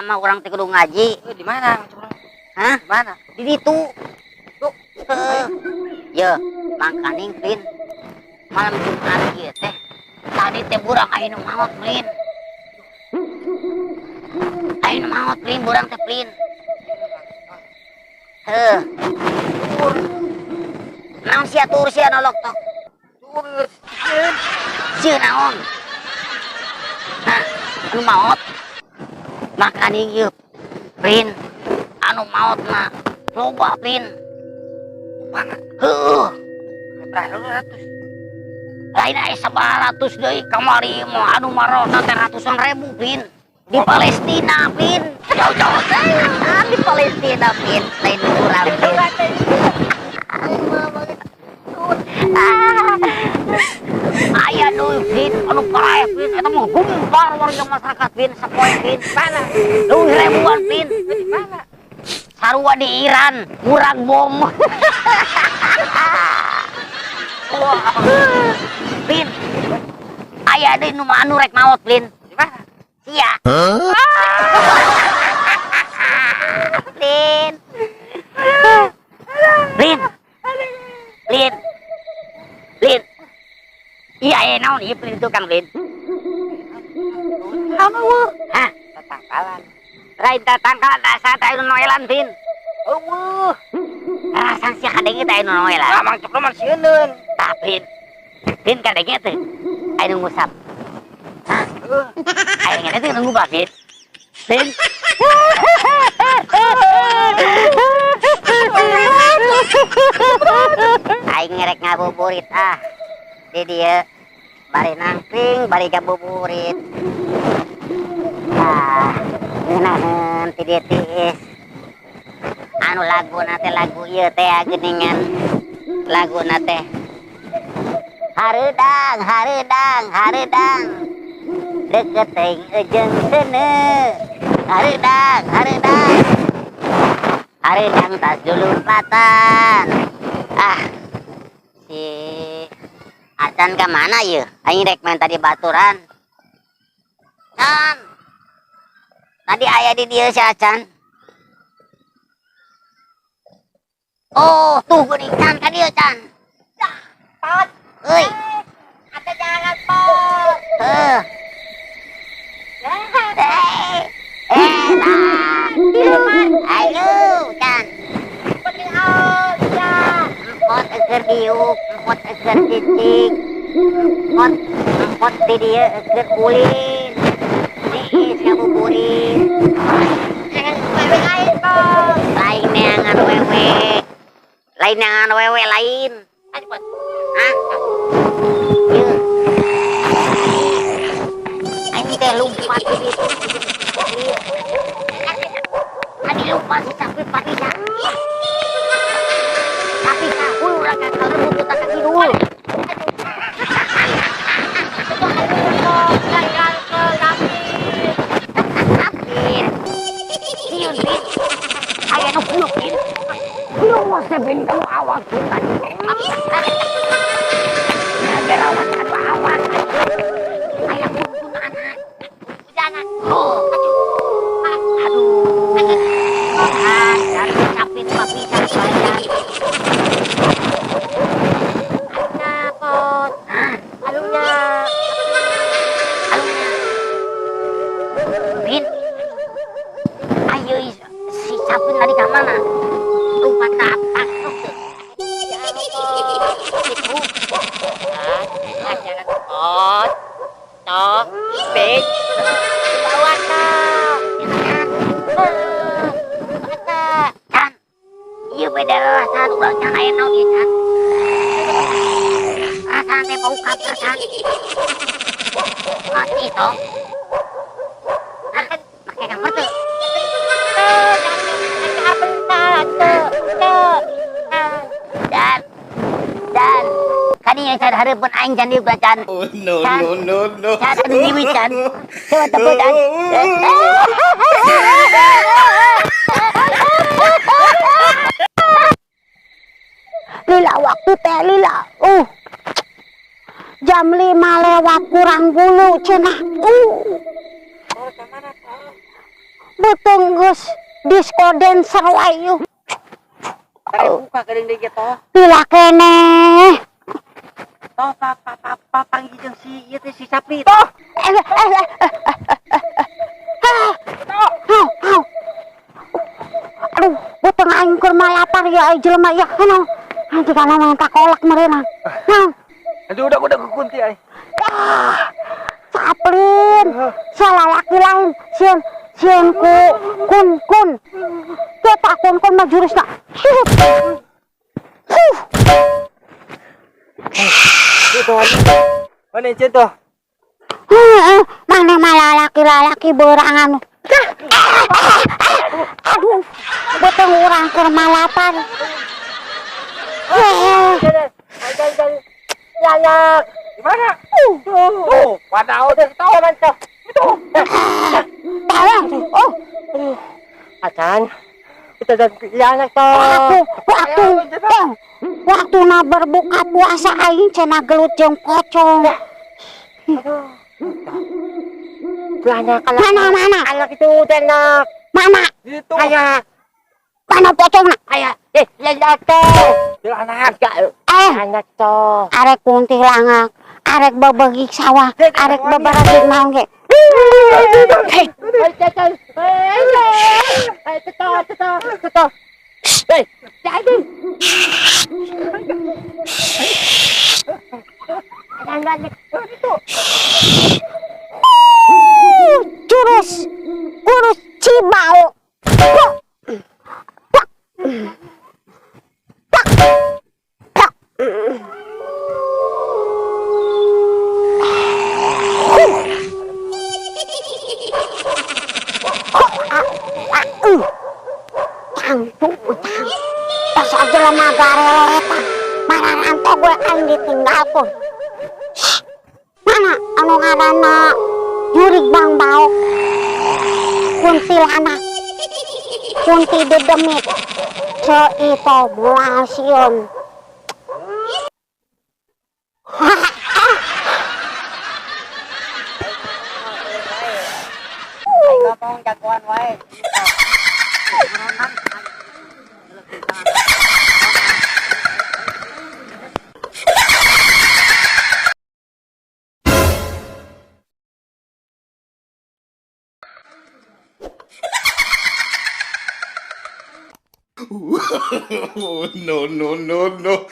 mah urang teh kudu ngaji. Di mana? Hah? Di mana? Di ditu. Tuh. Heeh. Ye, mangkaning Plin. Malam Jumat ieu teh. Tadi teh burang aya nu maot, Plin. Aya nu maot, Plin, burang teh, Plin. Heuh. Naon sia tur sia nolok tok? Tur. Sieun naon? Hah, anu maot. Makaning ieu, Plin. Anu maot mah loba, Plin. Mana? Heuh. Berapa ratus? Lain aya 100 deui kamari mah anu marona teh ratusan ribu, Plin. Di Palestina, Plin. Jauh-jauh teh di Palestina, Plin. Lain urang, Plin. Aya deui, Plin, anu paraeh, Plin. Eta mah gempar warga masyarakat, Plin, sapoe, Plin. Mana? Leuwih ribuan, Plin. Di mana? Sarua di Iran, murag bom. Wah. Plin. Aya deui nu anu rek maot, Plin. Di mana? Sia. Plin. Plin. Plin. Plin. Iya, aya naon ieu Plin itu Kang Plin? Anu eueuh. Hah? Tatangkalan. Lain tatangkalan asa teh anu noelan, Plin. Eueuh. Rasan sia kadenge teh anu noelan. Ah, Mang Ceplo mah sieuneun. Tah, Plin. Plin kadenge teh anu ngusap. Hah? Heuh. Aya ngene teh nunggu Pak, Plin. Plin. Aing ngerek ngabuburit ah. Di dieu bari nangkring bari ngabuburit. Ah, ngeunaheun ti dieu tiis. Anu laguna teh lagu ieu teh geuningan. Laguna teh hareudang, hareudang, hareudang. Deukeut teuing eujeung seuneu. Hareudang, hareudang. Hareudang tas dulumpatan. Ah, si Acan ka mana ieu? Aing rek main tadi baturan. Can. Tadi aya di dieu si Acan. Oh, tuh geuning Can ka dieu, Can. Pot. Euy. Ate jangan pot. Heuh. Nah. Ayo, Can. Penting aja. Empot eukeur diuk, empot eukeur cicing. Empot, empot di dieu eukeur ulin. Tiis ngabuburit. Wewe lain, Pot. Lain neangan wewe. Lain neangan wewe lain. Ayo, Pot. Hah? Ieu. Aing teh lumpat di ditu. Tadi lupa si sapi patisah. Sapi kahul urang ka kalebut ka kidul. Sieun, Pin. Aya nu kuluk, Pin. Lu teh bin ku awak ku tadi. Gerawat anu awak. Aya kuntunan. Jangan. Oh. Aduh. Ah, dari capit papisah badan. Alunya, Pot. Hah? Alunya. Alunya. Pin. Ayo si Capin tadi ke mana? Lupa tapak tuh. Itu. Ah, jangan pot. Toh, pin. Bawa toh. Jangan. Can. Iya beda rasaan urang can aya naon ieu, Can. Rasaan teh bau kaper, Can. Mati toh. Hah? Make kamper teu? Dan, dan, kadi yang can hareupeun aing can dieu can. Oh, no, Can. no, no, no. Can anu nyiwi can. Coba tepuk can. Lila waktu teh lila. Jam 5 lewat kurang bulu cenah. Beuteung geus disco dancer wae yeuh. Tare buka geuning deui ge toh. Lila keneh. Toh pa pa pa pa panggih jeung si ieu teh si Sapri toh. Eh, eh, eh, eh, eh. Hau, hau. Aduh, beuteung aing keur malapar ya ai jelema ya. Naon? Nanti kana minta kolak meureunna. Naon? Aduh, udah kekunti ay. Ah, Caplin, salah laki lain, sieun sieun ku kun kun. Kita kun kun mah jurusna. Huh. Huh. Itu mana itu tuh? Heeh, mana malah laki-laki berangan. Aduh, beuteung urang keur malapar. Heeh. Lanak. Di mana? Tuh, mana udah tahu mantap. Itu. Tolong. Oh, Acan. Kita dan lanak toh. waktu waktu eh, waktu na berbuka puasa aing cenah gelut jeung pocong. Lanak Mana mana? Anak itu anak. Mana? Itu. Ayah. Mana pocongna? Ayah. Eh, lanak toh. Anak. Eh, Anak toh. arek kuntilanak, arek bebegik sawah, arek beberagik naon ge. Hei, Eh, toh, toh, toh. Eh, jadi. Anak jurus jurus Cibao. Pok. Pok. Pok. Pok. Tangtu tang. Pas aja lama gareleta. Mararanto gue aing ditinggalkeun. Mana anu ngaranna Jurig Bang Baok? Kuntilanak. Kunti dedemit. Ceito moal sieun. Aing ngomong jagoan wae. No, no, no, no.